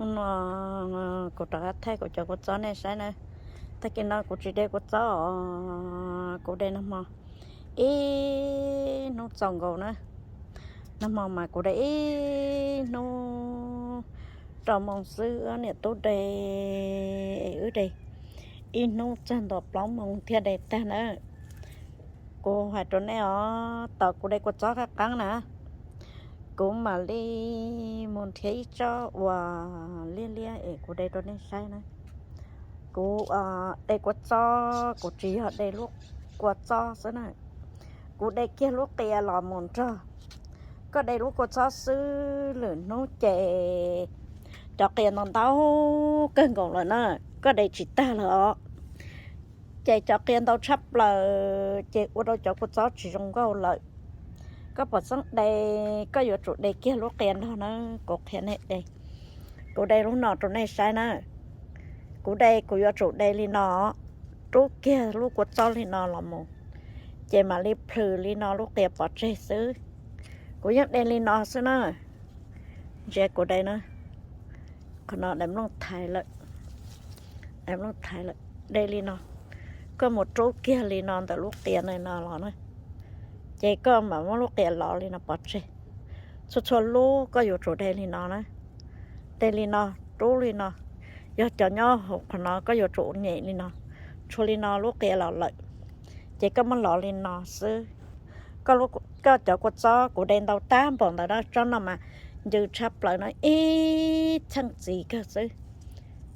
No kuv rov qab thaij kuv cov kua txob nej saib na. Tag kis no kuv tsis de kua txob os, kuv de nag hmo ib hnub txaus nkaus na. Nag hmo mas kuv de ib hnub rau moos xwb, wb niam tub de, wb de ib hnub txog ntua plaub moos thiaj de tag na. Kuv hais rau nej os, tos kuv de kua txob qab qeeb na, kuv mam li mus nrhiav ib tsob uas liab liab es kuv de rau nej saib na. Kuv de kua txob, kuv tsis yog de lub kua txob xwb na, kuv de kiag lub qias los mus nrog. Koj de lub kua txob xwb lwm hnub ces cov qias ntau ntau kawg nkaus lawm na, koj de tsis tag lawm os. Ces cov qias ntau tshaj plaws ces ua rau cov kua txob tsis zoo nkauj lawm. Koj pom txeeb de, koj yuav tsum de kiag lub qias nrog na. Kuv qhia nej de, kuv de lub no rau nej saib na. Kuv de kuv yuav tsum de li no, rub kiag lub kua txob li no los mus, ces mam li plhws li no lub qias pov tseg xwb. Kuv yeej de li no xwb na. Ntsia kuv de na, qhov no daim nplooj thaiv lawm, daim nplooj thaiv lawm. De li no, koj mus rub kiag li no ntawm lub qias no los na, ces koj mam muab lub qias lov li no pov tseg. Txhua txhua lub koj yuav tsum de li no na. De li no, rub li no. Yog cov nyob hauv qhov no koj yuav tsum nyem li no, tshuav li no lub qias los lawm, ces koj muab lov li no xwb. Koj cov kua txob kuv de ntau tag npaum ntawd na, tsob no mas ncw tshaj plaws no, ib txheej txiv kawg xwb.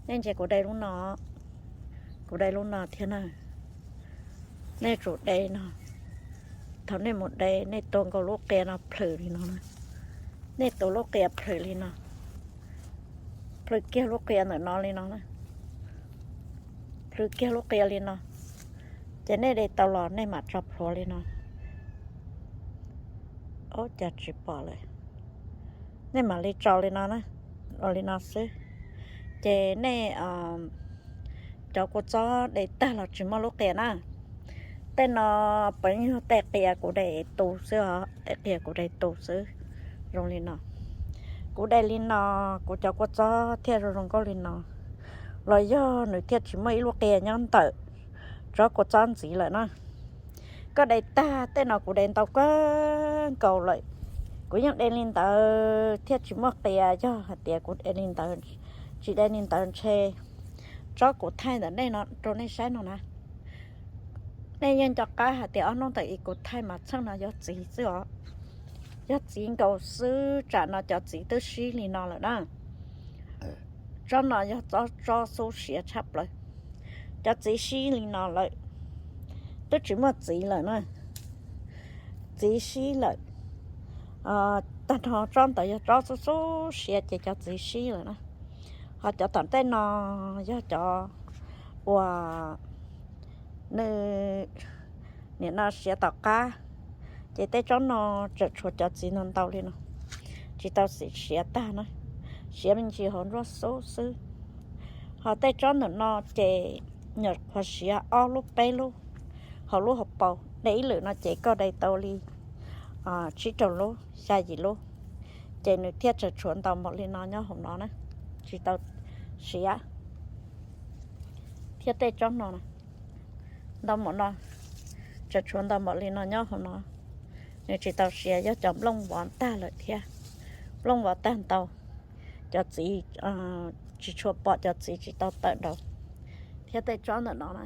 Nej ntsia kuv de lub no, kuv de lub no thiab na. Nej tsum de no, thaum nej mus de nej tua nkaus lub qias no plhws li no, nej tua lub qias plhws li no, plhws kiag lub qias ntawm no li no, plhws kiag lub qias li no, ces nej de tau los nej mam tso plhuav li no. Ub, cas tsis pom lawm. Nej mam li tso li no na, ua li no xwb. Ces nej cov kua txob de tag los tsis muaj lub qias na. Tej no puav leej yog tej qias kuv de tu xwb os, tej qias kuv de tu xwb. Zoo li no, kuv de li no, kuv cov kua txob thiaj zoo zoo nkauj li no, los yog nws thiaj tsis muaj ib lub qias nyob ntawm tsob kua txob ntxiv lawm na. Koj de tag, tej no kuv de ntau kawg nkaus lawm, kuv yeej de li ntawd thiaj tsis muaj qias. Yog hais tias kuv de li ntawd, tsis de li ntawd ntshe tsob kuv thaij ntawm nej no rau nej saib no na, nej yeej nco qab hais tias ob hnub ntawm ib kuv thaij mas txheej no yog txiv xwb os. Yog txiv nkaus xwb, tsam no cov txiv twb sib li no lawm na. Tsob no yog tsob xub siav tshaj plaws. Cov txiv sib li no lawm, twb tsis muaj txiv lawm na. Txiv sib lawm. Tag nrho tsob ntawd yog tsob xub xub siav ces cov txiv sib lawm na. Ho cov tom tej no yog cov uas nws nim no siav tom qab, ces tej tsob no tseem tshuav cov txiv ntau ntau li no, tsis tau siav tag na, siav me ntsis hauv nruab xub xwb. Ho tej tsob ntawm no ces nyuam qhuav siav ob lub peb lub hauv lub hauv paus, de ib lwm no ces koj de tau li tsib rau lub, xya yim lub, ces nws thiaj tseem tshuav ntau npaum li no nyob hauv no na, tsis tau siav. Thiab tej tsob no ntau npaum no, tseem tshuav ntau npaum li no nyob hauv no, nws tsis tau siav, yog cov nplooj vov tag lawm thiab. Nplooj vov tag ntau, cov txiv tsis tshua pom, cov txiv tsis tau tawm nraud. Thiab tej tsob ntawm no na,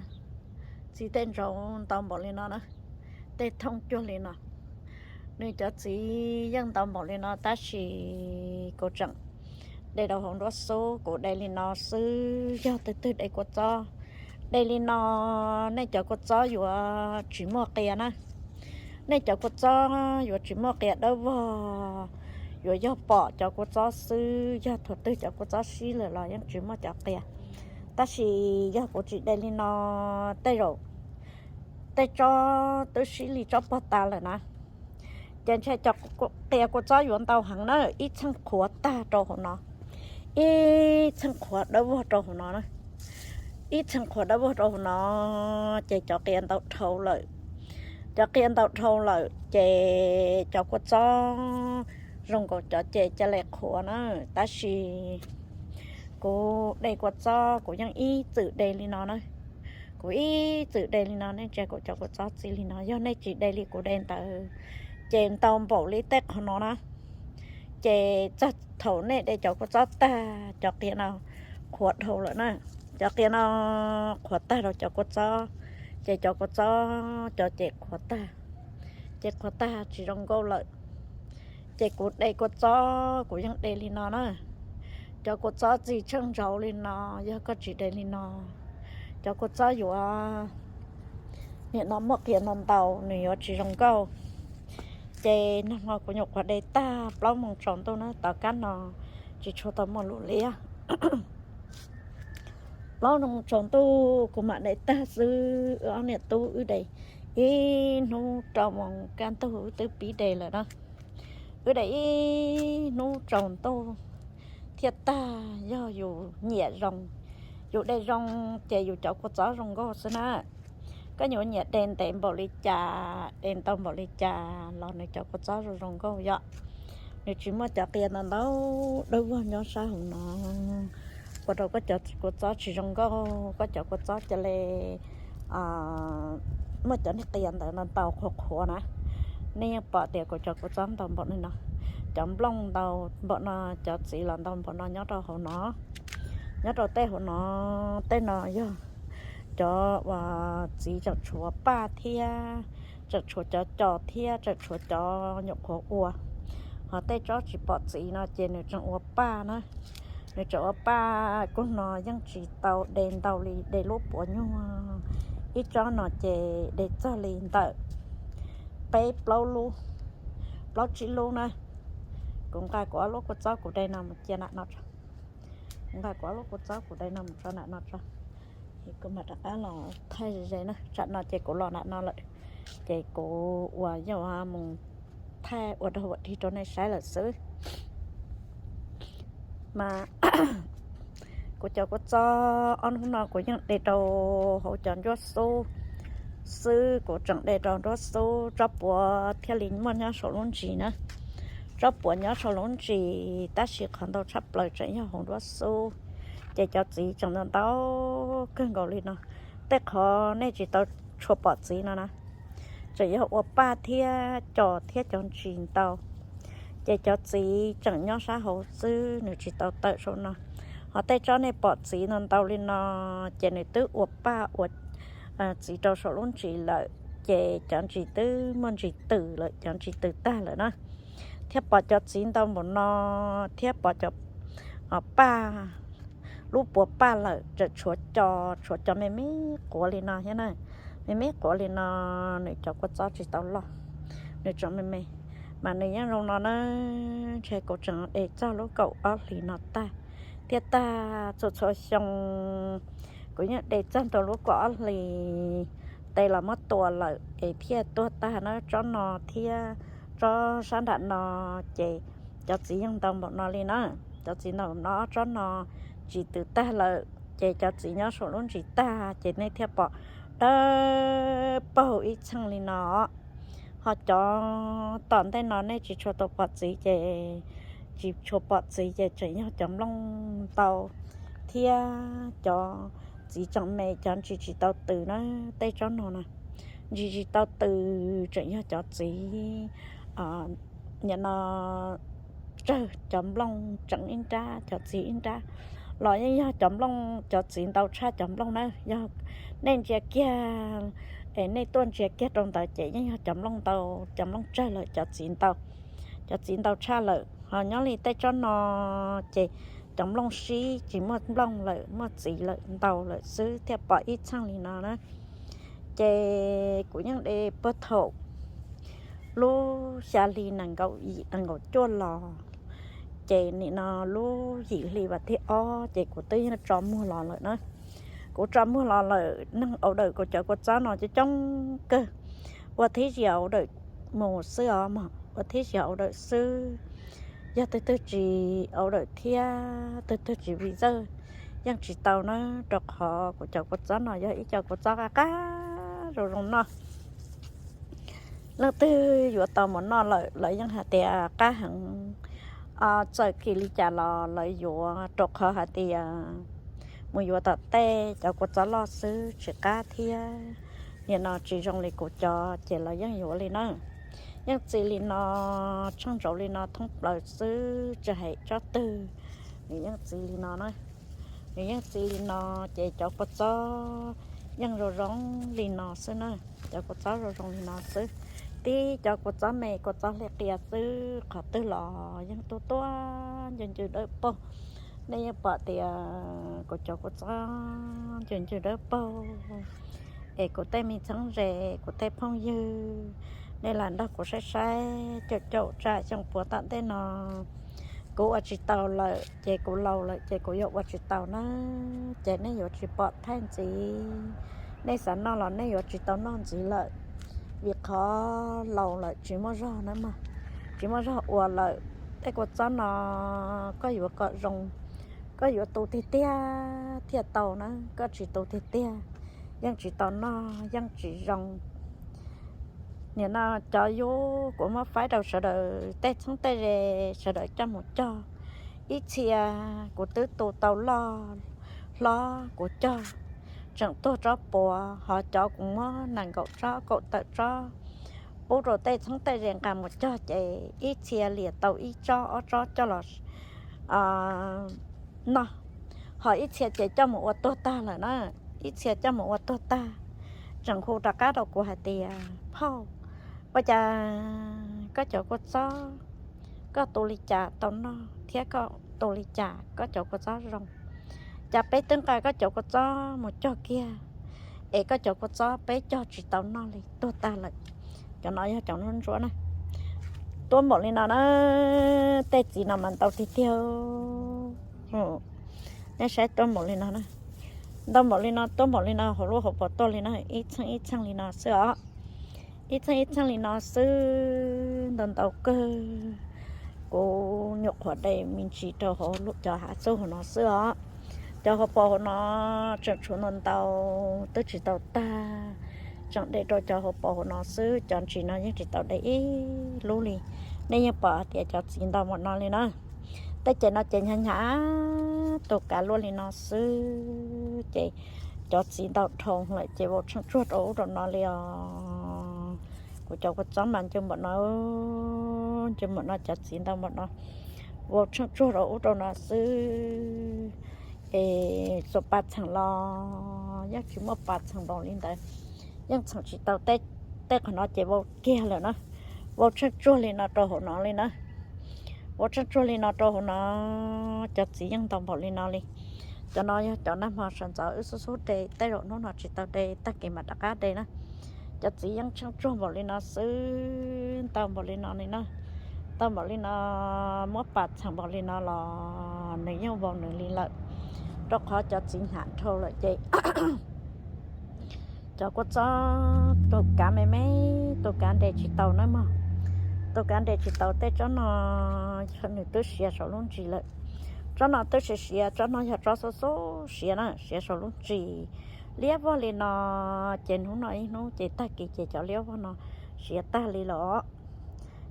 txiv tej ntsaum ntau npaum li no na, tej thooj cuag li no. Nws cov txiv yeej ntau npaum li no tab sis kuv tseem de rau hauv nruab xub, kuv de li no xwb. Yog tus twg de kua txob de li no, nej cov kua txob yuav tsis muaj qias na. Nej cov kua txob yuav tsis muaj qias dawb vog, yuav yog pom cov kua txob xwb. Yog thaum twg cov kua txob sib lawm los yeej tsis muaj cov qias. Tab sis yog kuv tsis de li no, tej zaum tej tsob twb sib li tsob pog tas lawm na, ces ntshe cov qias kua txob yuav ntau heev na. Ib txheej qhuav tag rau hauv no, ib txheej qhuav dawb vog rau hauv no na, ib txheej qhuav dawb vog rau hauv no, ces cov qias ntau dhau lawm. Cov qias ntau dhau lawm ces cov kua txob zoo nkaus cov ces ca le qhuav na. Tab sis Kuv de kua txob kuv yeej ib txwm de li no na. Kuv ib txwm de li no, nej ntsia kuv cov kua txob txi li no. Yog nej tsis de li kuv de ntawd ces ntau npaum li tej qhov no na. Ces txog thaum nej de cov kua txob tag, cov qias no qhuav dhau lawm na. Cov qias no qhuav tag rau cov kua txob, ces cov kua txob cov ces qhuav tag, ces qhuav tag tsis zoo nkauj lawm. Ces kuv de kua txob kuv yeej de li no na. Cov kua txob txi tsheej ntsauv li no, yog koj tsis de li no, cov kua txob yuav, nim no muaj qias ntau ntau, nws yuav tsis zoo nkauj. Ces nag hmo kuv nyuam qhuav de tag plaub moos tsaus ntuj na, tom qab no tsis tshua tau muaj lus liab. Plaub moos tsaus ntuj kuv mam de tag xwb, wb ob niam tub wb de ib hnub rau moos kaj ntug wb twb pib de lawm na. Wb de ib hnub tsaus ntuj thiaj tag. Yog yus nyiam zoo, yus de zoo ces yus cov kua txob zoo nkauj xwb na. Koj yuav nyiam de ntev npaum li cas, de ntau npaum li cas los nws cov kua txob zoo zoo nkauj yom. Nws tsis muaj cov qias ntau ntau dawb vog nyob sab hauv no ua rau koj cov kua txob tsis zoo nkauj, koj cov kua txob ca le muaj cov niag qias ntawd ntau ntau qhuav qhuav na. Nej yeej pom tias kuv cov kua txob ntau npaum no, cov nplooj ntau npaum no, cov txiv los ntau npaum no nyob rau hauv no. Nyob rau tej hauv no, tej no yog cov uas txiv tseem tshuav paj thiab, tseem tshuav cov co thiab tseem tshuav cov nyuam qhuav ua. Ho tej tsob tsis pom txiv no ces nws tseem ua paj na. Nws tseem ua paj, kuv no yeej tsis tau de ntau li, de lub puav nyuag ib tsob no ces de txog li ntawm peb plaub lub, plaub tsib lub na. Kuv nqa kuv ob lub kua txob kuv de no mus cia nram no tso. Kuv nqa kuv ob lub kua txob kuv de no mus tso nram no tso. Kuv mam rov qab los thaij ze ze na, tsam no ces kuv los nram no lawm, ces kuv uas yog mus thaij ua dog ua dig rau nej saib lawm xwb. Mas kuv cov kua txob ob hnub no kuv yeej de rau hauv cov ntsuab xub xwb, kuv tseem de rau ntsuab xub, tsob puav thiaj li muaj nyob saum lub ntsis na. Tsob puav nyob saum lub ntsis, tab sis qhov ntau tshaj plaws tseem yog hauv ntsuab xub, ces cov txiv tseem ntau ntau kawg nkaus li no. Tej qhov nej tsis tau tshua pom txiv no na, tseem yog ua paj thiab co thiab cov ntsis ntau, ces cov txiv tseem nyob sab hauv xwb, nws tsis tau tawm saum no. Ho tej tsob nej pom txiv ntau ntau li no, ces nws twb ua paj ua txiv rau saum lub ntsis lawm, ces cov ntsis twb muaj ntsis tws lawm, cov ntsis tws tag lawm na. Thiaj pom cov txiv ntau npaum no, thiab pom cov paj, lub puav paj lawm, tseem tshuav co, tshuav co me me quav li no thiab na. Me me quav li no, nws cov kua txob tsis tau loj, nws tseem me me, mas nws yeej zoo no na. Ntshe kuv tseem de txog lub kaum ob hlis no tag thiab tag. Txhua txhua xyoo kuv yeej de txog ntua lub kaum ob hlis, tes los muab tua lawm es thiaj tuag tag na. Tsob no thiab tsob sab nram no, ces cov txiv yeej ntau npaum no li na. Cov txiv ntau npaum no, tsob no tsis tws tag lawm, ces cov txiv nyob saum lub ntsis tag, ces nej thiaj pom dawb paug ib txheej li no. Ho cov tom ntej no nej tsis tshua tau pom txiv ces, tsis tshua pom txiv ces tseem yog cov nplooj ntau thiab cov txiv tseem me, cov ntsis tsis tau tws na. Tej tsob no na, ntsis tsis tau tws tseem yog cov txiv, nim no tsawg cov nplooj tseem ib nrab, cov txiv ib nrab, los yeej yog cov nplooj, cov txiv ntau tshaj cov nplooj na. Yog nej ntsia kiag, es nej tuaj ntsia kiag rau ntawd ces yeej yog cov nplooj ntau, cov nplooj tsawg lawm cov txiv ntau. Cov txiv ntau tshaj lawm. Ho nyob li tej tsob no ces cov nplooj sib tsis muaj nplooj lawm, muaj txiv lawm, ntau lawm xwb thiaj pom ib txheej li no na. Ces kuv yeej de puag thaum lub xya hli nees nkaum yim nees nkaum cuaj los, ces nim no lub yim hli vas thib ob ces kuv twb yeej tso muag los lawm na. Kuv tso muag los lawm, neeg order kuv cov kua txob no coob coob kawg. Ua thib zis order mus xwb os mog, ua thib zis order xwb. Yog twg twg tsis order thiab twg twg tsis visit yeej tsis tau na, rau qhov kuv cov kua txob no yog ib co kua txob qab qab zoo zoo noj. Leej twg yuav tau mus noj lawm lawv yeej hais tias qab heev, txawm kis li cas los lawv yuav, rau qhov hais tias mus yuav tom tej cov kua txob loj xwb tsis qab thiab. Nim no tsis zoo li kuv cov ces lawv yeej yuav li na. Yeej txi li no, tsheej ntsaum li no thoob plaws xwb, tsis hais tsob twg, nws yeej txi li no na. Nws yeej txi li no ces cov kua txob yeej zoo zoo li no xwb na. Cov kua txob zoo zoo li no xwb. Tib cov kua txob me, kua txob hle qias xwb, qhov twg los yeej tuaj tuaj ncw ncw dawb paug. Nej yeej pom tias kuv cov kua txob ncw ncw dawb paug. Es kuv tej me txheeb ze, kuv tej phooj ywg, nej lam nrog kuv saib saib caum caum tsam xyoo puav tom ntej no kuv ua tsis tau lawm ces kuv laus lawm ces kuv yuav ua tsis tau na, ces nej yuav tsis pom thaij ntxiv. Nej xav noj los nej yuav tsis tau noj ntxiv lawm, vim qhov laus lawm tsis muaj zog na mog, tsis muaj zog ua lawm. Tej kua txob no koj yuav kom zoo, koj yuav tu tiag tiag thiaj tau na, koj tsis tu tiag tiag yeej tsis tau noj, yeej tsis zoo. Nim no cov yub kuv muab faib rau sawv daws tej txheeb tej ze, sawv daws coj mus cog. Ib txhia kuv twb tu tau loj hlob kuv cog tseem tuag tsob puav, ho cov kuv muab nees nkaum tsob kaum tawm tsob pub rau tej txheeb tej ze nqa mus cog ces ib txhia liam tau ib tsob ob tsob coj los noj, ho ib txhia ces coj mus ua tuag tag lawm na. Ib txhia coj mus ua tuag tag, tseem hu rov qab rau kuv hais tias, phauj, ua cas koj cov kua txob, koj tu li cas tau noj thiab koj tu li cas koj cov kua txob zoo? Cas peb twb nqa koj cov kua txob mus cog kiag, es koj cov kua txob peb cog tsis tau noj li, tuag tag lawm. Cov no yog cov ntsuab ntsuab na, tuab npaum li no na, tej txiv no mas ntau tiag tiag. Nej saib tuab npaum li no na, ntau npaum li no, tuab npaum li no, hauv lub hauv paus tuaj li na, ib txheej ib txheej li no xwb os. Ib txheej ib txheej li no xwb, ntau ntau kawg. Kuv nyuam qhuav de me ntsis rau hauv cov hav txuj hauv no xwb os. Cov hauv paus hauv no tseem tshuav ntau ntau, twb tsis tau tag, tseem de rau cov hauv paus hauv no xwb, cov ntsis no yeej tsis tau de ib lub li. Nej yeej pom hais tias cov txiv ntau npaum no li na. Tej ces no ces hnyav hnyav tus kav luaj li no xwb ces cov txiv ntau dhau lawm ces vau tsheej tsuag rau ub rau no li os. Kuv cov kua txob mas ncw npaum no, ncw npaum no, cov txiv ntau npaum no, vau tsheej tsuag rau ub rau no xwb. Es txawm pas txheem los yeej tsis muaj pas txheem npaum li ntawd, yeej txheem tsis tau. Tej qhov no ces vau kiag lawm na, vau tsheej tsuag li no rau hauv no li na. Vau tsheej tsuag li no rau hauv no, cov txiv yeej ntau npaum li no li. Cov no yog cov nag hmo sawv ntxov wb xub xub de, tej zaum hnub no tsis tau de, tag kis mam rov qab de na. Cov txiv yeej tsheej tsuag npaum li no xwb, ntau npaum li no li na. Ntau npaum li no, muab pas txheem npaum li no los nws yeej vau nws li lawm, rau qhov cov txiv hnyav dhau lawm ces cov kua txob tus kav me me, tus kav nres tsis tau na mog. Tus kav nres tsis tau, tej tsob no nws twb siav saum lub ntsis lawm. Tsob no twb siav siav, tsob no yog tsob xub xub siav na, siav saum lub ntsis liab vog li no, ces hnub no ib hnub ces tag kis ces cov liab vog no siav tag li lawm os.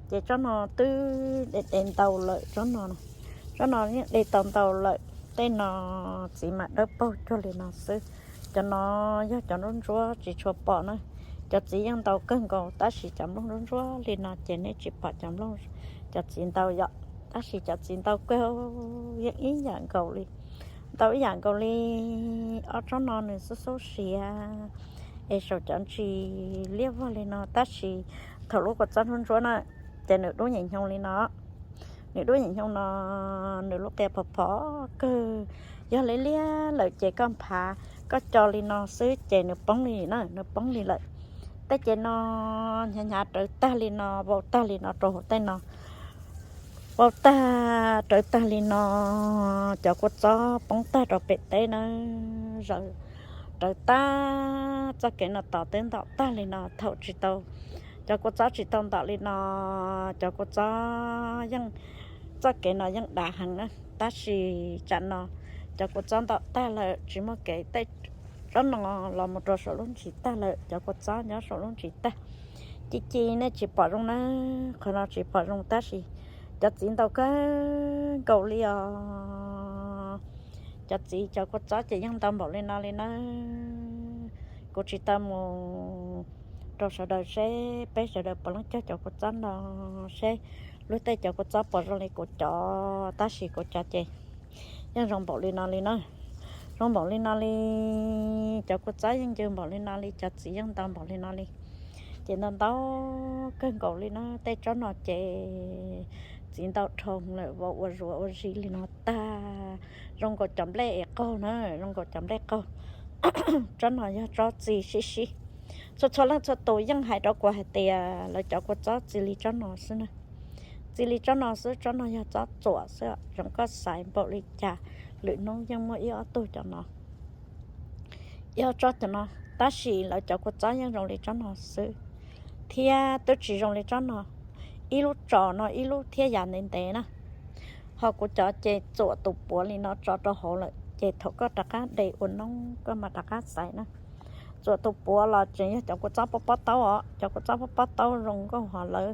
Ces tsob no twb de de ntau lawm, tsob no, tsob no yeej de tau ntau lawm. Tej no txiv mam dawb paug cuag li no xwb. Cov no yog cov nruab ntsuab tsis tshua pom na. Cov txiv yeej ntau kawg nkaus tab sis cov nplooj ntsuab ntsuab li no ces nej tsis pom cov nplooj, cov txiv ntau yom, tab sis cov txiv ntau kawg, yeej ib yam nkaus li, ntau ib yam nkaus li. Ob tsob no nws xub xub siav es saum cov ntsis liab vog li no tab sis thaum lub kua txob ntsuab ntsuab na ces nws dub nyem hnyoo li no. Nws dub nyem hnyoo no, nws lub qia phom phom kawg. Yog liab liab lawm ces koj nphav, koj co li no xwb ces nws poob li na, nws poob li lawm. Tej ces no hnyav hnyav rawv tag li no, vau tag li no rau hauv tej no, vau tag rawv tag li no, cov kua txob poob tag rau pem teb na. Zaws rawv tag, txoj kev no tos twb ntom tag li no, thaum tsis tau, cov kua txob tsis tau ntom li no, cov kua txob yeej, txoj kev no yeej dav heev na. Tab sis tsam no cov kua txob ntom tag lawm tsis muaj kev, tej tsob no los mus rau saum lub ntsis tag lawm, cov kua txob nyob saum lub ntsis tag. Ci ci nej tsis pom zoo na, qhov no tsis pom zoo tab sis Cov txiv ntau kawg nkaus li os. Cov txiv cov kua txob ces yeej ntau npaum li no li na. Kuv tsis tau mus rau sawv daws seb peb sawv daws puas leej cog cov kua txob no, seb luag tej cov kua txob puas zoo li kuv cov, tab sis kuv cov ces yeej zoo npaum li no li na. Zoo npaum li no li, cov kua txob yeej ncw npaum li no li, cov txiv yeej ntau npaum li no li. Ces ntau ntau kawg nkaus li na. Tej tsob no ces txiv ntau dhau lawm, vau ua zuav ua zis li no tag. Zoo nkaus cov nplej es qaug na, zoo nkaus cov nplej qaug. Tsob no yog tsob txi sib sib. Txhua txhua leej txhua tus yeej hais rau kuv hais tias lawv cov kua txob txi li tsob no xwb na. Txi li tsob no xwb, tsob no yog tsob txuam xwb, zoo koj xaiv npaum li cas, lwm hnub yeej muaj ib ob tug cov no, ib ob tsob cov no, tab sis lawv cov kua txob yeej zoo li tsob no xwb, thiab twb tsis zoo li tsob no. Ib lub tsos no ib lub thiab yav ntev ntev na. Ho kuv cov ces txuam tus puav li no tso rau hauv lawm, ces thaum koj rov qab de ua noob koj mam rov qab xaiv na. Txuam tus puav los tseem yog cov kua txob pob pob taub os, cov kua txob pob pob taub zoo nkauj hos lawv,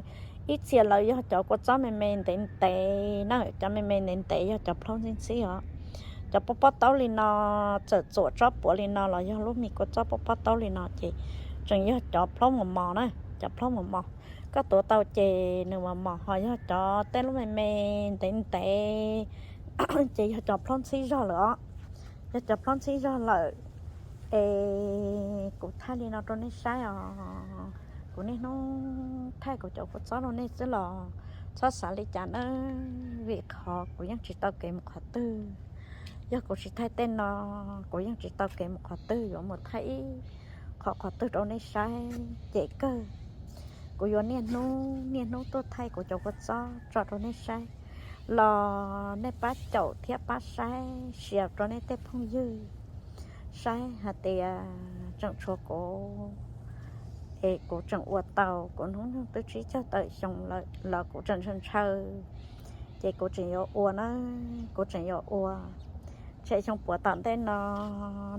ib txhia lawv yog cov kua txob me me ntev ntev na, cov me me ntev ntev yog cov plhaub ntxhib ntxhib os. Cov pob pob taub li no, txawm txuam tsob puav li no los yog lub me kua txob pob pob taub li no ces tseem yog cov plhaub mos mos na, cov plhaub mos mos. Koj tuav tau ces nws mos mos, ho yog cov tej lub me me ntev ntev ces yog cov plhaub ntxhib zog lawm os. Yog cov plhaub ntxhib zog lawm. Es kuv thaij li no rau nej saib os. Kuv niaj hnub thaij kuv cov kua txob rau nej xwb los txhob xav li cas na, vim qhov kuv yeej tsis tau kev mus qhov twg. Yog kuv tsis thaij tej no, kuv yeej tsis tau kev mus qhov twg, yuav mus thaij ib qhov qhov twg rau nej saib ces kawg. Kuv yuav niaj hnub niaj hnub tuaj thaij kuv cov kua txob tso rau nej saib los nej pab caum thiab pab saib share rau nej tej phooj ywg saib hais tias tseem tshuav kuv es kuv tseem ua tau, kuv hnub nyoog twb tsib caug tawm xyoo lawm los kuv tseem ntshaw ntshaw, ces kuv tseem yuav ua na, kuv tseem yuav ua. Tshem xyoo puav tom ntej no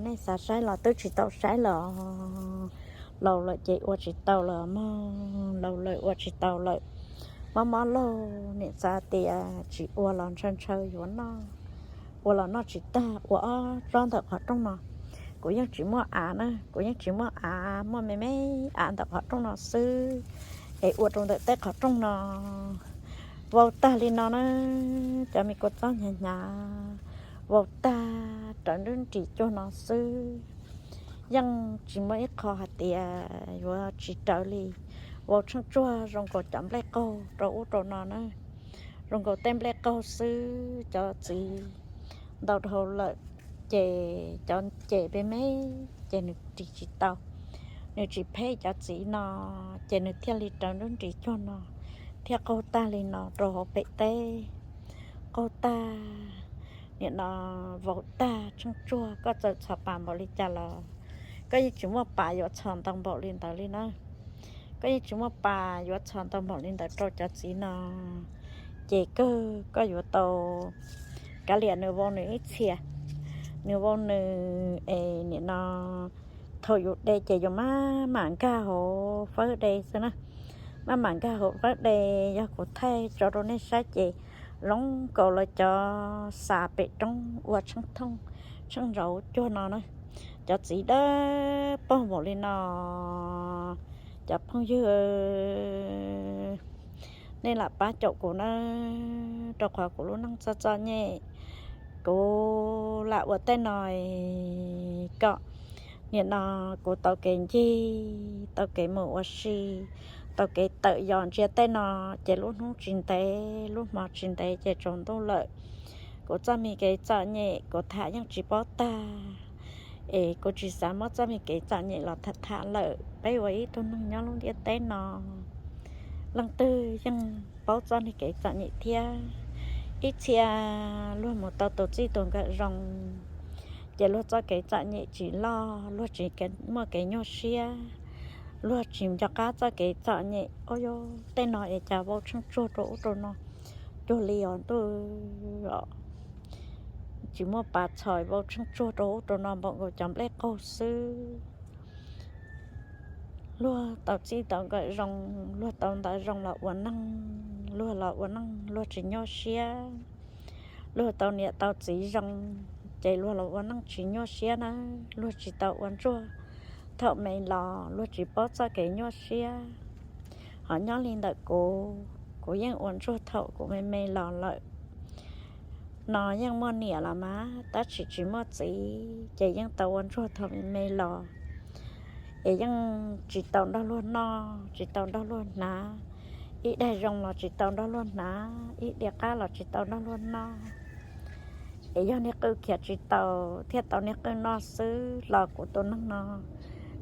nej xav saib los twb tsis tau saib los, laus lawm ces ua tsis tau los mog, laus lawm ua tsis tau lawm. Mob mob laug niam txav tias tsis ua los ntshaw ntshaw yuav noj, ua los noj tsis tag, ua ob tsob ntawm qhov rooj no. Kuv yeej tsis muaj av na, kuv yeej tsis muaj av, muaj me me av ntawm qhov rooj no xwb, es ua rau ntawm tej qhov rooj no vau tag li no na. Cov me kua txob hnyav hnyav vau tag rawv nruab nris cuag no xwb. Yeej tsis muaj ib qho hais tias yuav tsis rawv li. Vau tsheej tsuag zoo nkaus cov nplej qaug rau ub rau no na, zoo nkaus tej nplej qaug xwb. Cov txiv ntau dhau lawm ces cov ces me me ces nws ris tsis tau, nws tsis phem cov txiv no, ces nws thiaj li rawv nruab nris cuag no, thiaj qaug tag li no rau hauv pem teb. Qaug tag, nim no vau tag tsheej tsuag, koj txawm txhos pas npaum li cas los koj yeej tsis muaj pas yuav txhos ntau npaum li ntawd li na. Koj yeej tsis muaj pas yuav txhos ntau npaum li ntawd rau cov txiv no, ces kawg koj yuav tau kav liam nws vau nws ib txhia. Nws vau nws es nim no thaum yus de ces yus maj mam nkag hauv fawb de xwb na. Maj mam nkag hauv fawb de, yog kuv thaij tso rau nej saib ces zoo nkaus lawv cov xav pem roob ua tsheej thooj tsheej ntsauv cuag no na. Cov txiv dawb paug npaum li no, cov phooj ywg, nej lam pab caum kuv na, rau qhov kuv lub neej txom txom nyem, kuv lam ua tej no kom nim no kuv tau kev ncig, tau kev mus ua si, tau kev tawm yos ntsia tej no, ces lub hnub tsis ntev lub hmo tsis ntev ces tsaus ntuj lawm. Kuv txoj me kev txom nyem kuv tham yeej tsis paub tag, es kuv tsis xav muab txoj me kev txom nyem los tham tham lawm. Peb ua ib tug neeg nyob lub ntiaj teb no, leej twg yeej paub txoj me kev txom nyem thiab. Ib txhia luag mus tau tus txij tus nkawm zoo, ces luag txoj kev txom nyem tsis loj, luag tsis muaj kev nyuaj siab, luag tsis nco qab txoj kev txom nyem. Ua yog tej no es cas vau tsheej tsuag rau ub rau no cuag li os ntuj, tsis muaj pas txhos vau tsheej tsuag rau ub rau no npaum nkaus cov nplej qaug xwb. Luag tau txij tau nkawm zoo, luag tau ntawv zoo los ua neej, luag los ua neej luag tsis nyuaj siab, luag tau niam tau txiv zoo, ces luag los ua neej tsis nyuaj siab na, luag tsis tau ua ntsuag thaum me los luag tsis paub txoj kev nyuaj siab. Ho nyob li ntawm kuv, kuv yeej ua ntsuag thaum kuv me me los lawm. No yeej muaj niam los mas tab sis tsis muaj txiv, ces yeej tau ua ntsuag thaum me me los, es yeej tsis tau nrog luag noj, tsis tau nrog luag hnav, ib daig zoo los tsis tau nrog luag hnav, ib diav qab los tsis tau nrog luag noj. Es yog niag qwj khiav tsis tau thiaj tau niag qwj noj xwb los kuv tus neeg no,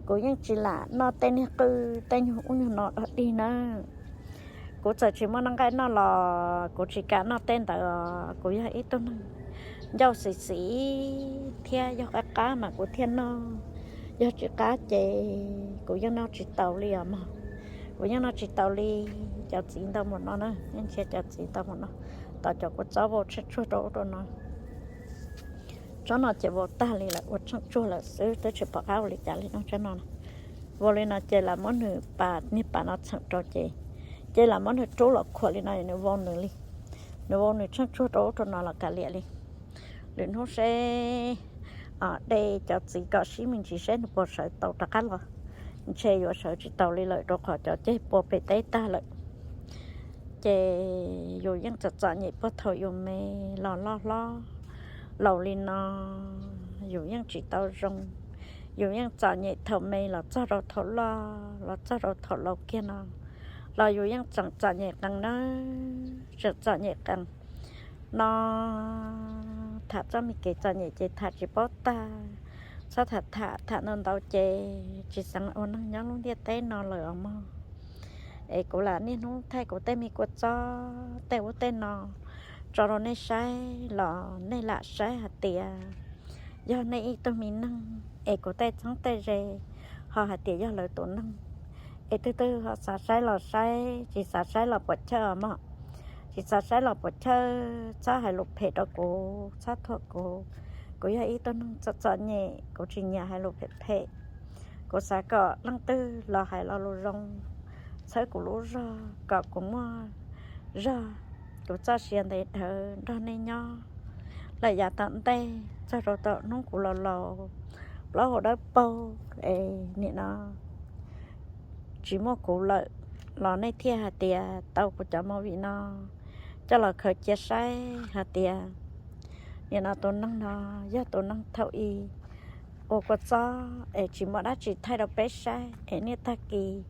kuv yeej tsis lam noj tej niag qwj tej nyuag ub nyuag no dog dig nawb. Kuv txawm tsis muaj noj nqaij noj los kuv tsis kam noj tej ntawd os. Kuv yog ib tug neeg ncauj xis xis thiab yog qab qab mas kuv thiaj noj, yog tsis qab ces kuv yeej noj tsis taus li os mog. Kuv yeej noj tsis taus li. Cov txiv ntau npaum no na, yeej ntsia cov txiv ntau npaum no, tos cov kua txob vau tsheej tsuag rau ub rau no. Tsob no ces vau tag li lawm, ua tsheej tsuag lawm xwb, twb tsis pom qab ua li cas li no. Tsob no vau li no ces lam muab nws pas, niag pas no txheem rau ces, ces lam muab nws rub los khuam li no, nws vau nws li, nws vau nws tsheej tsuag rau ub rau no los kav liam li. Lwm hnub seb de cov txiv kom sib me ntsis seb nws puas sawv tau rov qab los, ntshe yuav sawv tsis taus li lawm rau qhov cov ceg pua pem teb tag lawm. Ces yus yeej txom txom nyem puag thaum yus me los loj hlob laus li no, yus yeej tsis tau zoo. Yus yeej txom nyem thaum me los txog rau thaum loj, los txog rau thaum laus kiag no los yus yeej tseem txom nyem qees nawb, tseem txom nyem qees. No tham txoj me kev txom nyem ces tham tsis paub tag. Txhob tham tham tham ntau ntau ces tsis xav ua neeg nyob lub ntiaj teb no lawm os mog. Es kuv lam niaj hnub thaij kuv tej me kua txob tej ub tej no tso rau nej saib los nej lam saib hais tias yog nej ib tug me neeg es kuv tej txheeb tej ze ho hais tias yog lawv tus neeg, es twg twg ho xav saib los saib, tsis xav saib los puam chawj os mog. Tsis xav saib los puam chawj, txhob hais lus phem rau kuv, txhob thuam kuv. Kuv yog ib tug neeg txom txom nyem, kuv tsis nyiam hais lus phem phem. Kuv xav kom leej twg los hais lo lus zoo, txhawb kuv lub zog kom kuv muaj zog, kuv txoj sia ntev dhawv nrog nej nyob lawm yav tom ntej txog rau tom hnub kuv laus laus, plaub hau dawb paug es nim no tsis muaj kuv lawm los nej thiaj hais tias tau kuv cov movie no coj los khaws cia saib hais tias nim no tus neeg no yog tus neeg thaum i ua kua txob es tsis muaj dab tsi thaij rau peb saib es niaj tag kis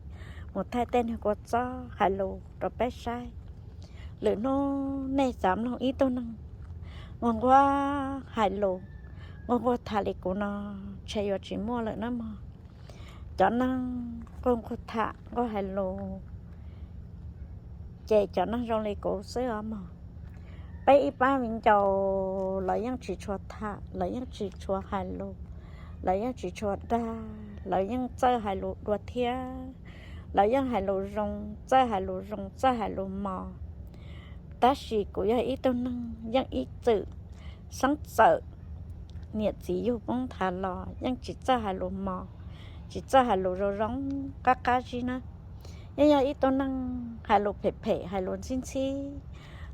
mus thaij tej niag kua txob hais lus rau peb saib. Lwm hnub nej xav mloog ib tug neeg nquag nquag hais lus, nquag nquag tham li kuv no, ntshe yuav tsis muaj lawm na mog. Cov neeg nquag nquag tham nquag hais lus ces cov neeg zoo li kuv xwb os mog. Peb ib pab viv ncaus lawv yeej tsis tshua tham, lawv yeej tsis tshua hais lus, lawv yeej tsis tshua dag, lawv yeej txawj hais lus dua thiab. Lawv yeej hais lus zoo, txawj hais lus zoo, txawj hais lus mos. Tab sis kuv yog ib tug neeg yeej ib txwm xeeb txawm niam txiv yug poob nthav los yeej tsis txawj hais lus mos, tsis txawj hais lus zoo zoo, qab qab zib na. Yeej yog ib tug neeg hais lus phem phem, hais lus ntxhib ntxhib,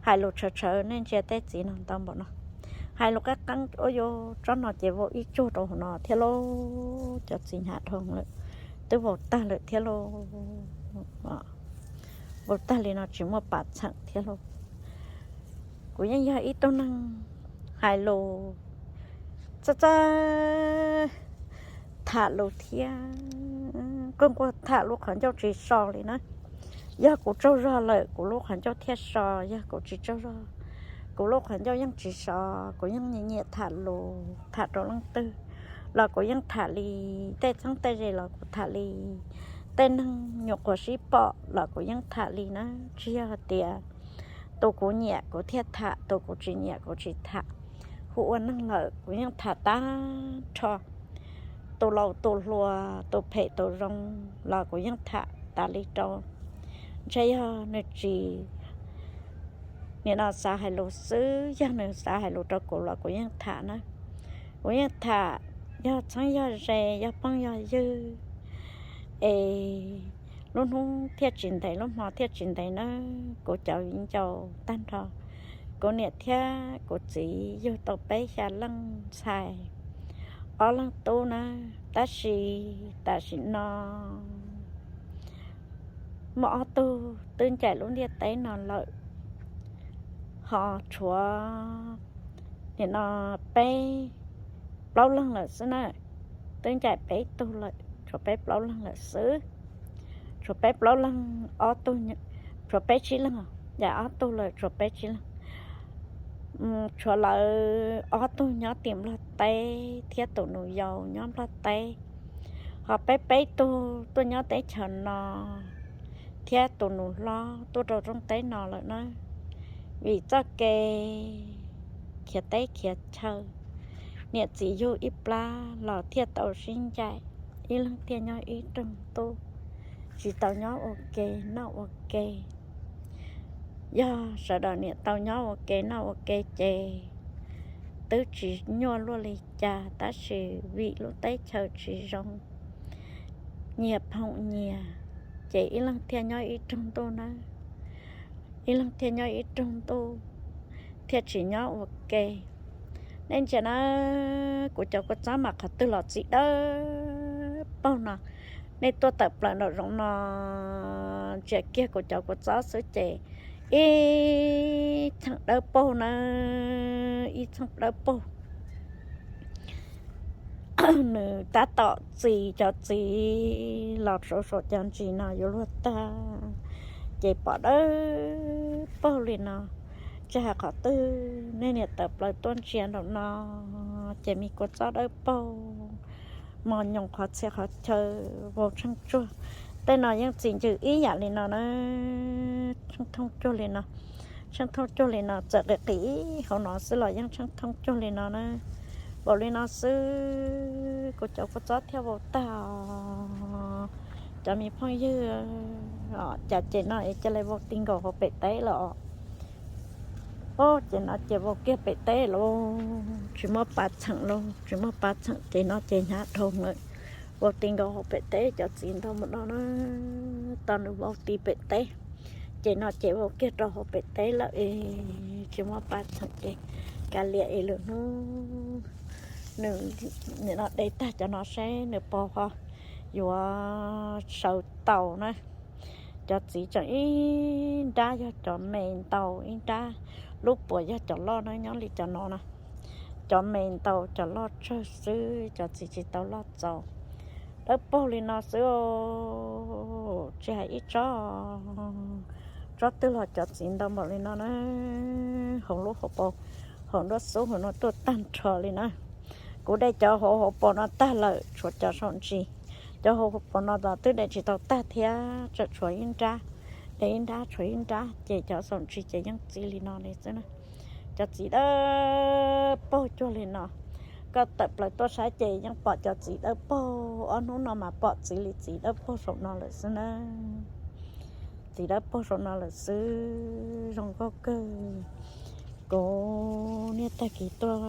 hais lus tshawv tshawv. Nej ntsia tej txiv no ntau npaum no, hais lus qab qab. Ua yuav tsob no ces vau ib tsuag rau hauv no thiab lauj, cov txiv hnyav dhau lawm, twb vau tag lawm thiab lauj. Vau tag li no tsis muaj pam txheem thiab lauj. Kuv yeej yog ib tug neeg hais lus txawj txawj tham lus thiab, nquag nquag tham lub qhov ncauj tsis so li na. Yog kuv tsaug zog lawm kuv lub qhov ncauj thiaj so, yog kuv tsis tsaug zog kuv lub qhov ncauj yeej tsis so. Kuv yeej nyiam nyiam tham lus, tham rau leej twg los kuv yeej tham li, tej txheeb tej ze los kuv tham li, tej neeg nyuam qhuav sib pom los kuv yeej tham li na. Tsis yog hais tias tus kuv nyiam kuv thiaj tham, tus kuv tsis nyiam kuv tsis tham. Hu ua neeg lawm kuv yeej tham tag nrho, tus laus tus hluas, tus phem tus zoo los kuv yeej tham tas li rau. Ntshe yog nws tsis, nim no xav hais lus xwb, yog nws xav hais lus rau kuv los kuv yeej tham na. Kuv yeej tham, yog txheeb yog ze, yog phooj yog ywg, es Lub hnub thiaj tsis ntev, lub hmo thiaj tsis ntev nawb, kuv cov viv ncaus tag nrho, kuv niam thiab kuv txiv yug tau peb xya leej ntxhais, ob leeg tub nawb. Tab sis tam sim no muaj ob tug twb ncaim lub ntiaj teb no lawm, ho tshuav nim no peb plaub leeg lawm xwb na. Twb ncaim peb tug lawm, tshuav peb plaub leeg lawm xwb. Tshuav peb plaub leeg, ob tug, tshuav peb tsib leeg, ncaim ob tug lawm, tshuav peb tsib leeg. Tshuav lawv ob tug nyob tim Nplog teb thiab tus nus yau nyob Nplog teb, ho peb peb tug tuaj nyob teb chaws no thiab tus nus hlob tuaj rau rooj teb no lawm na. Vim txoj kev khiav teb khiav chaw, niam txiv yug ib plab los thiaj tau sib ncaim, ib leeg thiaj nyob ib rooj ntuj, tsis tau nyob ua ke noj ua ke. Yog sawv daws niam tau nyob ua ke noj ua ke ces twb tsis nyuaj luaj li cas, tab sis vim lub teb chaws tsis zoo, nyias phoom nyias, ces ib leeg thiaj nyob ib rooj ntuj nawb. Ib leeg thiaj nyob ib rooj ntuj, thiaj tsis nyob ua ke. Nej ntsia na, kuv cov kua txob mas qhov twg los txi dawb paug no. Nej tuaj tawm plaws nraum zoov no ntsia kiag kuv cov kua txob xwb ces ib txheej dawb paug na, ib txheej dawb paug. Nws tab tom txi, cov txiv los saum saum cov ntsis no yuav luag tag, ces pom dawb paug li no. Tsis hais qhov twg, nej niam tawm plaws tuaj ntsia nraum no, ces me kua txob dawb paug, mos nyoos qhov txhia qhov chaw vau tsheej tsuag. Tej no yeej txi ncws ib yam li no na, tsheej thooj cuag li no. Tsheej thooj cuag li no, txawm qis qis hauv no xwb los yeej tsheej thooj cuag li no na. Npaum li no xwb kuv cov kua txob thiaj vau tag os. Cov me phooj ywg, cas ces no es cia li vau ti nkaus hauv pem teb lawm os. Ces no ces vau kiag pem teb lauj, tsis muaj pav txheem lauj, tsis muaj pav txheem ces no ces hnyav dhau lawm. Vau ti nkaus hauv pem teb, cov txiv ntau mus no na, tau nws vau ti pem teb, ces no ces vau kiag rau hauv pem teb lawm es tsis muaj pav txheem ces kav liam es lwm hnub nws nim no de tag cov no seb nws puas ho yuav sawv tau na. Cov txiv tseem ib nrab yog cov me ntau, ib nrab lub puas yog cov loj na, nyob li cov no na. Cov me ntau cov loj tsawg xwb, cov txiv tsis tau loj txaus. Dawb paug li no xwb, tsis hais ib tsob, tsob twg los cov txiv ntau npaum li no na. Hauv lub hauv paus, hauv nruab xub hauv no tuaj tag nrho li na. Kuv de cov hauv hauv paus no tag lawm, tshuav cov saum ntsis. Cov hauv hauv paus no los twb de tsis tau tag thiab, tseem tshuav ib nrab, de ib nrab tshuav ib nrab, ces cov saum ntsis ces yeej txi li no li xwb na. Cov txiv dawb paug cuag li no, koj tawm plaws tuaj saib ces yeej pom cov txiv dawb paug, ob hnub no mas pom txiv li txiv dawb paug saum no lawm xwb na. Txiv dawb paug saum no lawm xwb, zoo nkauj kawg. Kuv niaj tag kis tuaj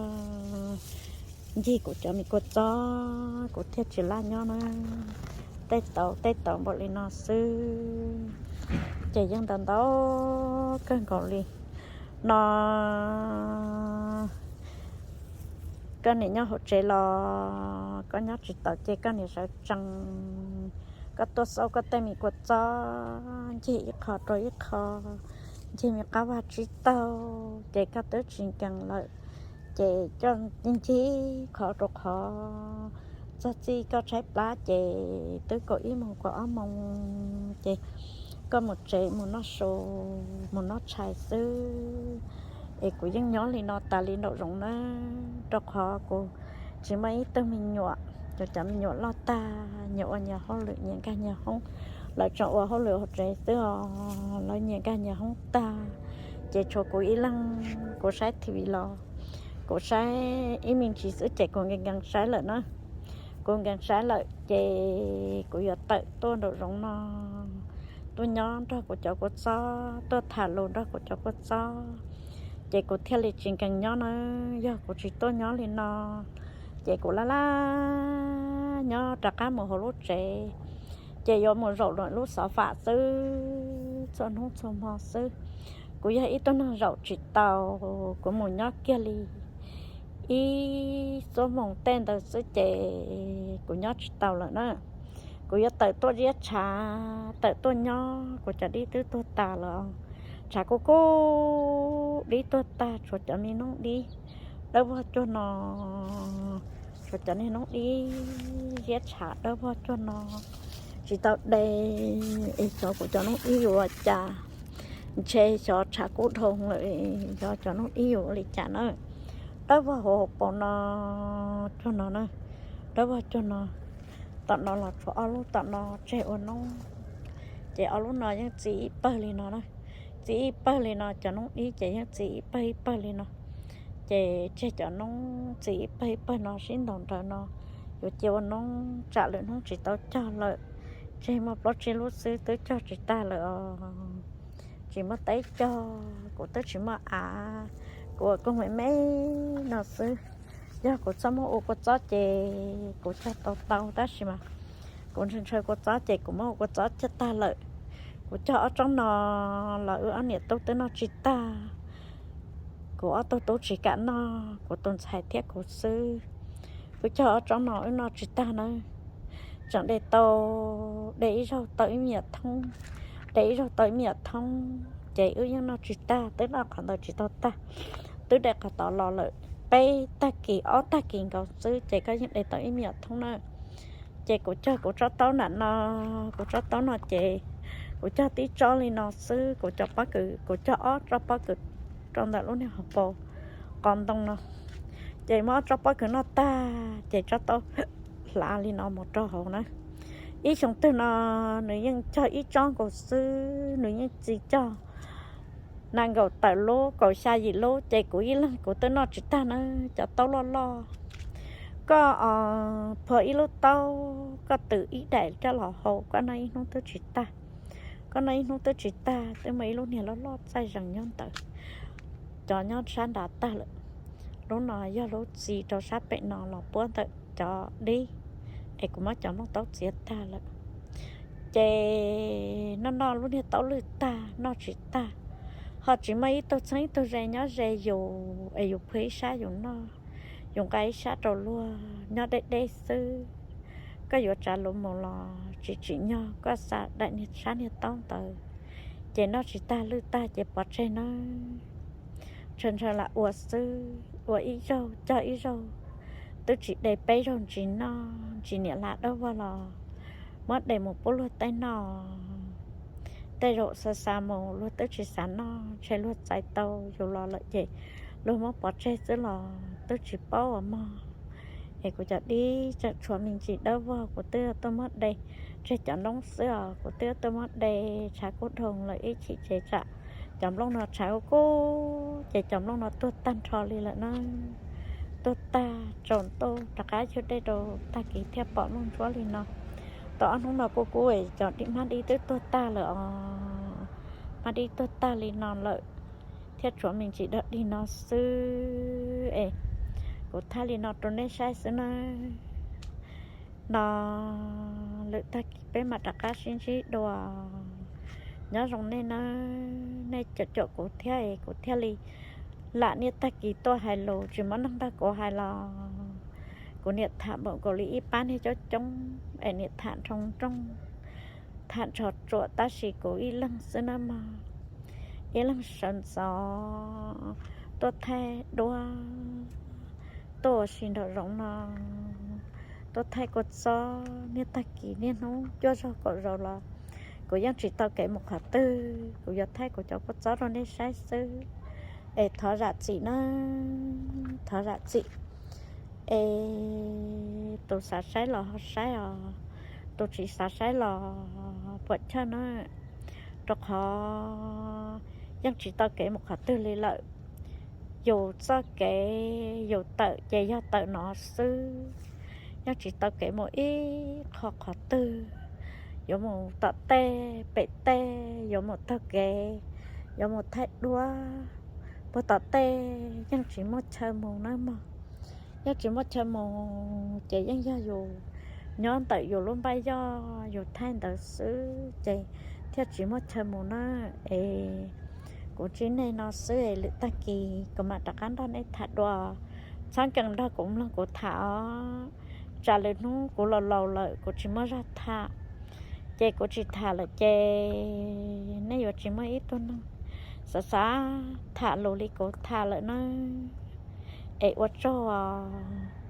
ncig kuv cov me kua txob, kuv thiaj tsis laj nyob na. Tej tau tej tau npaum li no xwb, ces yeej ntau ntau kawg nkaus li no. Koj niam nyob hauv tsev los koj nyob tsis taus ces koj niam sawv tsees, koj tuaj xauj koj tej me kua txob, ncig ib qho rau ib qho, ncig me qab vaj tsib taug, ces koj twb tsis nkees lawm, ces coj ncig qhov rau qhov. Txog txij koj tshaib plab ces twb kaum ib moos kaum ob moos ces koj mus tsev mus noj su, mus noj tshais xwb. Es kuv yeej nyob li no tas li nraum zoov na, rau qhov kuv tsis muaj ib tug me nyuam, cov cov me nyuam loj tag nyias ua nyias hauj lwm nyias nkag nyias hoob. Lawv tseem ua hauj lwm hauv tsev xwb os, lawv nyias nkag nyias hoob tag, ces tshuav kuv ib leeg, kuv saib T V los kuv saib ib me ntsis xwb ces kuv nkees nkees saib lawm na. Kuv nkees saib lawm ces kuv yuav tawm tuaj nraum zoov no, tuaj nyob nrog kuv cov kua txob, tuaj tham lus nrog kuv cov kua txob. Ces kuv thiaj li tsis nkees nyob na. Yog kuv tsis tuaj nyob li no ces kuv laj laj nyob rov qab mus hauv lub tsev, ces yuav mus zaum lawm lub xov fam xwb, txhua hnub txhua hmo xwb. Kuv yog ib tug neeg zaum tsis tau, kuv mus nyob kiag li ib xuab moos tej ntawd xwb ces kuv nyob tsis tau lawm na. Kuv yuav tawm tuaj ziab tshav, tawm tuaj nyob, kuv cov dib twb tuag tas lawm. Tshav kuj kub, dib tuag tag, tshuav cov me noob dib dawb vog cuag no, tshuav cov niag noob dib ziab tshav dawb vog cuag no, tsis tau de. Es xyov kuv cov noob dib yuav ua cas, ntshe xyov tshav kub dhau lawm, xyov cov noob dib yuav ua li cas na. Dawb vog hauv hauv paus no cuag no na, dawb vog cuag no. Tom no los tshuav ob lub tom no tseg ua noob, ces ob lub no yeej txi ib pawg li no na. Txi ib pawg li no, cov noob dib ces yeej txi ib pawg ib pawg li no. Ces tseg cov noob txi ib pawg ib pawg no sib ntaus nrawm no, yuav cia ua noob tsam lwm hnub tsis tau cog lawm. Tseg muaj plaub tsib lub xwb twb cog tsis tag lawm os. Tsis muaj teb cog, kuv twb tsis muaj av, kuv ua koog me me no xwb. Yog kuv txhob muab ua kua txob ces kuv cog tau tau, tab sis mas kuv ntshaw ntshaw kua txob ces kuv muab ua kua txob cog tag lawm. Kuv cog ob tsob no los wb ob niam tub twb noj tsis tag. Kuv ob tug tub tsis kam noj, kuv tus ntxhais thiab kuv xwb. Wb cog ob tsob no wb noj tsis tag na. Tseem de tau, de ib zaug tau ib me nyuam thoob, de ib zaug tau ib me nyuam thoob, ces wb yeej noj tsis tag, twb noj qhov ntawd tsis tau tag. Twb de qhov tod los lawm peb tag kis ob tag kis nkaus xwb ces koj yeej de tau ib me nyuam thoob na. Ces kuv cog kuv tsob taub nram no, kuv tsob taub no ces kuv cog tib tsob li no xwb, kuv cov pob kws, kuv cog ob tsob pob kws rau ntawm lub niag hauv paus qos ntoo no. Ces muab ob tsob pob kws noj tag ces tsob taub hlav li no mus rau hauv na. Ib xyoo twg no nws yeej cog ib tsob nkaus xwb, nws yeej txi cog nees nkaum tawm lub kaum xya yim lub ces kuv ib leeg kuv twb noj tsis tag na. Cov taub loj loj, koj phua ib lub taub, koj twm ib daim coj los hau, koj noj ib hnub twb tsis tag. Koj noj ib hnub twb tsis tag, twb muaj ib lub niag loj loj txaij zees nyob ntawd. Cov nyob sab nrad tag lawm. Lub no yog lub txi rau sab pem no los puab ntawm cov dib, es kuv muab cov nplooj taub txiav tag lawm. Ces noj noj lub niag taub lwj tag noj tsis tag, ho tsis muaj ib tug txheeb ib tug ze nyob ze yus es yus phua ib sab yus noj, yus nqa ib sab rau luag nyob deb deb xwb. Koj yuav tsav luv mus los tsis tsim nyog, koj xa daim niag sab niag taub ntawd ces noj tsis tag lwj tag ces pov tseg nawb. Ntshaw ntshaw lam ua xwb, ua ib zaug cog ib zaug, twb tsis de peb zaug ntsis noj ntsis niam hla dawb vog los muab de mus pub luag tej noj. Tej zaum xa xa mus luag twb tsis xav noj, ntshe luag txais tau yus los lawm ces luag muab pov tseg xwb los twb tsis paub ua mog. Es kuv cov dib tseem tshuav me ntsis dawb vog, kuv twb tuaj muab de, tseg cov nplooj xwb os, kuv twb tuaj muab de, tshav kub dhau lawm ib chim ces tsam cov nplooj no tshav kub kub ces cov nplooj no tuag tag nrho li lawm na. Tuag tag, tsaus ntuj rov qab yug dej rau tag kis thiaj pom nplooj ntsuab li no. Tau ob hnub no kuj kub es cov hmab dib twb tuag tag lawm os. Hmab dib tuag tag li no lawm, thiab tshuav me ntsis dog dig no xwb es kuv thaij li no rau nej saib xwb nawb. No lwm tag kis peb mam rov qab sib ntsib dua. Nyob zoo nej nawb, nej caum caum kuv thiab es kuv thiaj li lam niaj tag kis tuaj hais lus tsis muaj neeg nrog kuv hais los. Kuv niam tham npaum nkaus li ib pab niag coob coob es niam tham nroo nrooj, tham nrho tsuam tab sis kuv ib leeg xwb nawb mog. Ib leeg sawv ntxov tuaj thaij duab, tuaj ua si nraum zoov no, tuaj thaij kua txob niaj tag kis niaj hnub cuaj zaug kaum zaus los kuv yeej tsis tau kev mus qhov twg, kuv yuav thaij kuv cov kua txob rau nej saib xwb. Es thov zam txim nawb, thov zam txim. Es tus xav saib los ho saib os, tus tsis xav saib los puam chawj na, rau qhov yeej tsis tau kev mus qhov twg li lawm. Yus txoj kev yus tawm ces yog tawm no xwb, yeej tsis tau kev mus ib qho qhov twg. Yuav mus tom tej pem tej, yuav mus taug kev, yuav mus thaij duab puag tom tej, yeej tsis muaj chaw mus nawb mog. Yeej tsis muaj chaw mus ces yeej yog yus nyob ntawm yus lub npaj yoj yus thaij ntawd xwb ces thiaj tsis muaj chaw mus na. Es kuv tsis nej no xwb es lwm tag kis kuv mam rov qab nrog nej tham dua. Txhob nkees nrog kuv mloog kuv tham os. Tsam lwm hnub kuv laus laus lawm kuv tsis muaj zog tham, ces kuv tsis tham lawm ces nej yuav tsis muaj ib tug neeg xav xav tham lus li kuv tham lawm na. Es ua tsaug os.